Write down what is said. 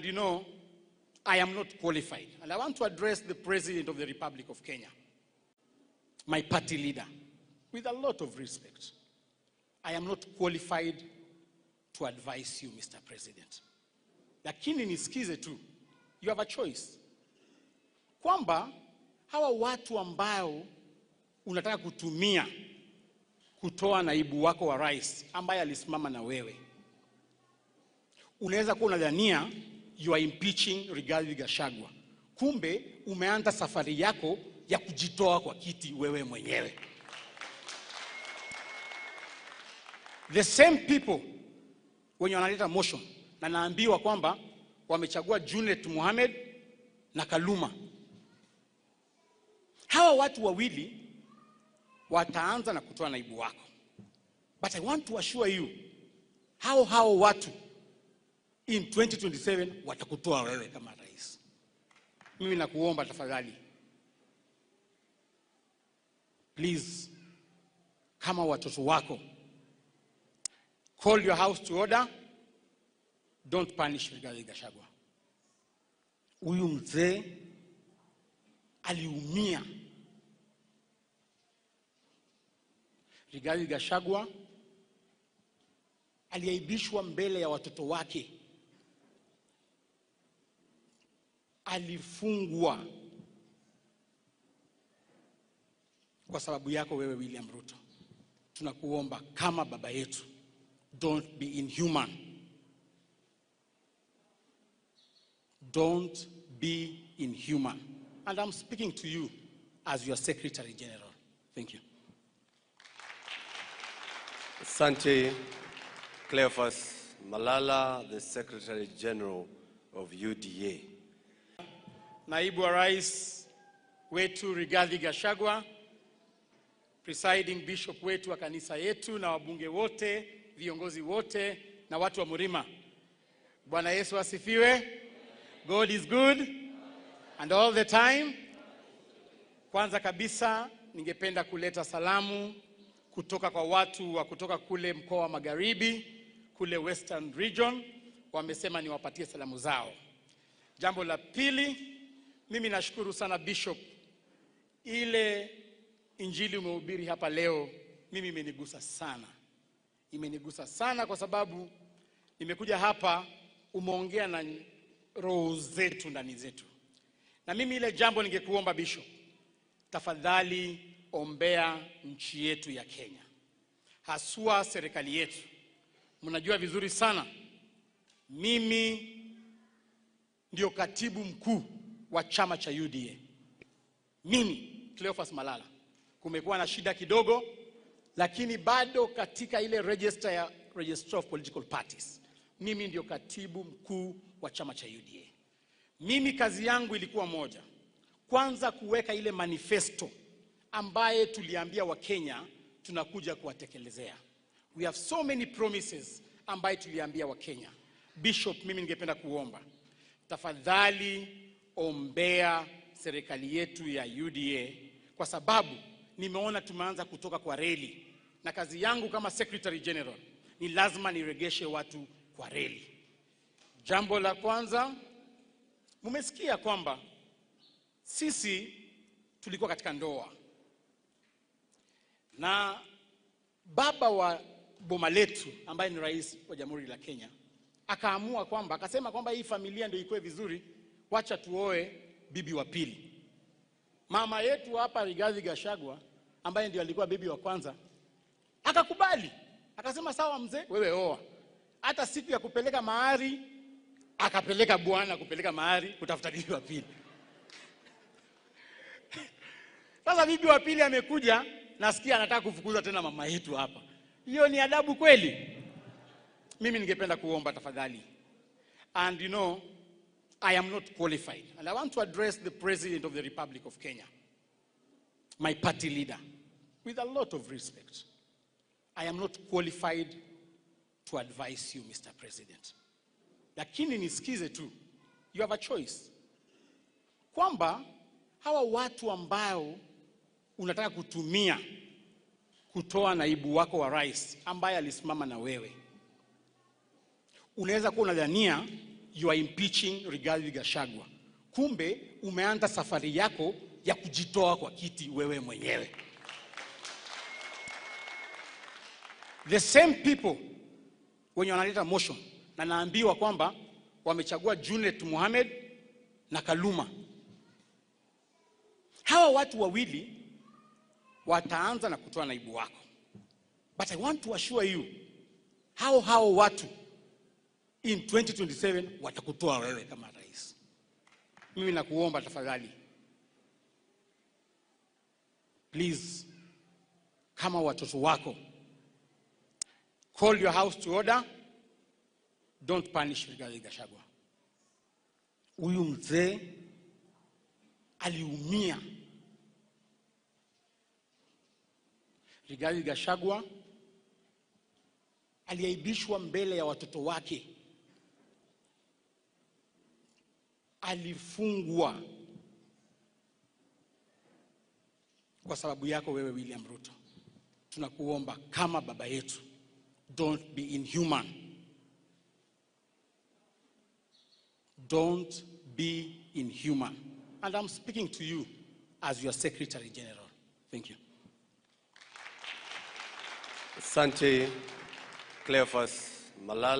you know, I am not qualified. And I want to address the President of the Republic of Kenya, my party leader, with a lot of respect. I am not qualified to advise you, Mr. President. Lakini nisikize tu, you have a choice. Kwamba hawa watu ambao unataka kutumia kutoa naibu wako wa rais ambaye alisimama na wewe, unaweza kuwa unadhania you are impeaching Rigathi Gachagua, kumbe umeanza safari yako ya kujitoa kwa kiti wewe mwenyewe. The same people wenye wanaleta motion, na naambiwa kwamba wamechagua Junet Mohamed na Kaluma. Hawa watu wawili wataanza na kutoa naibu wako. But I want to assure you, hao watu in 2027 watakutoa wewe kama rais. Mimi nakuomba tafadhali, please, kama watoto wako, call your house to order. Don't punish Rigathi Gachagua. Huyu mzee aliumia. Rigathi Gachagua aliaibishwa mbele ya watoto wake. Alifungwa kwa sababu yako wewe William Ruto. Tunakuomba kama baba yetu, don't be inhuman. Don't be inhuman. And I'm speaking to you as your Secretary General. Thank you. Asante Cleophas Malala, the Secretary General of UDA. Naibu wa Rais wetu Rigathi Gachagua, presiding bishop wetu wa kanisa yetu na wabunge wote, viongozi wote na watu wa Murima. Bwana Yesu asifiwe. God is good and all the time. Kwanza kabisa ningependa kuleta salamu kutoka kwa watu wa kutoka kule mkoa wa Magharibi, kule Western Region, wamesema niwapatie salamu zao. Jambo la pili, mimi nashukuru sana Bishop, ile injili umehubiri hapa leo mimi imenigusa sana. Imenigusa sana kwa sababu nimekuja hapa, umeongea na roho zetu ndani zetu. Na mimi ile jambo ningekuomba Bishop, tafadhali ombea nchi yetu ya Kenya, haswa serikali yetu. Mnajua vizuri sana mimi ndio katibu mkuu wa chama cha UDA. Mimi Cleophas Malala. Kumekuwa na shida kidogo, lakini bado katika ile register ya Registrar of Political Parties, mimi ndio katibu mkuu wa chama cha UDA. Mimi kazi yangu ilikuwa moja. Kwanza kuweka ile manifesto ambaye tuliambia wa Kenya tunakuja kuwatekelezea. We have so many promises ambaye tuliambia wa Kenya. Bishop, mimi ningependa kuomba, tafadhali ombea serikali yetu ya UDA, kwa sababu nimeona tumeanza kutoka kwa reli, na kazi yangu kama Secretary General ni lazima niregeshe watu kwa reli. Jambo la kwanza, mmesikia kwamba sisi tulikuwa katika ndoa na baba wa boma letu ambaye ni rais wa Jamhuri la Kenya akaamua kwamba, akasema kwamba hii familia ndio ikuwe vizuri, wacha tuoe bibi wa pili. Mama yetu hapa Rigathi Gachagua ambaye ndio alikuwa bibi wa kwanza akakubali, akasema sawa mzee, wewe oa. Hata siku ya kupeleka mahari akapeleka bwana kupeleka mahari kutafuta bibi wa pili. Sasa bibi wa pili amekuja, nasikia anataka kufukuza tena mama yetu hapa. Hiyo ni adabu kweli? Mimi ningependa kuomba tafadhali. And you know, I am not qualified. And I want to address the President of the Republic of Kenya, my party leader, with a lot of respect. I am not qualified to advise you, Mr. President. Lakini nisikize tu, you have a choice. Kwamba hawa watu ambao unataka kutumia kutoa naibu wako wa rais ambaye alisimama na wewe, unaweza kuwa unadhania you are impeaching Rigathi Gachagua. Kumbe umeanza safari yako ya kujitoa kwa kiti wewe mwenyewe. The same people wenye wanaleta motion, na naambiwa kwamba wamechagua Junet Mohamed na Kaluma. Hawa watu wawili wataanza na kutoa naibu wako. But I want to assure you, hao watu in 2027 watakutoa wewe kama rais. Mimi nakuomba tafadhali, please, kama watoto wako, call your house to order. Don't punish Rigathi Gachagua. Huyu mzee aliumia. Rigathi Gachagua aliaibishwa mbele ya watoto wake. Alifungwa kwa sababu yako wewe William Ruto. Tunakuomba kama baba yetu, don't be inhuman. Don't be inhuman. And I'm speaking to you as your Secretary General. Thank you. Asante Cleophas Malala.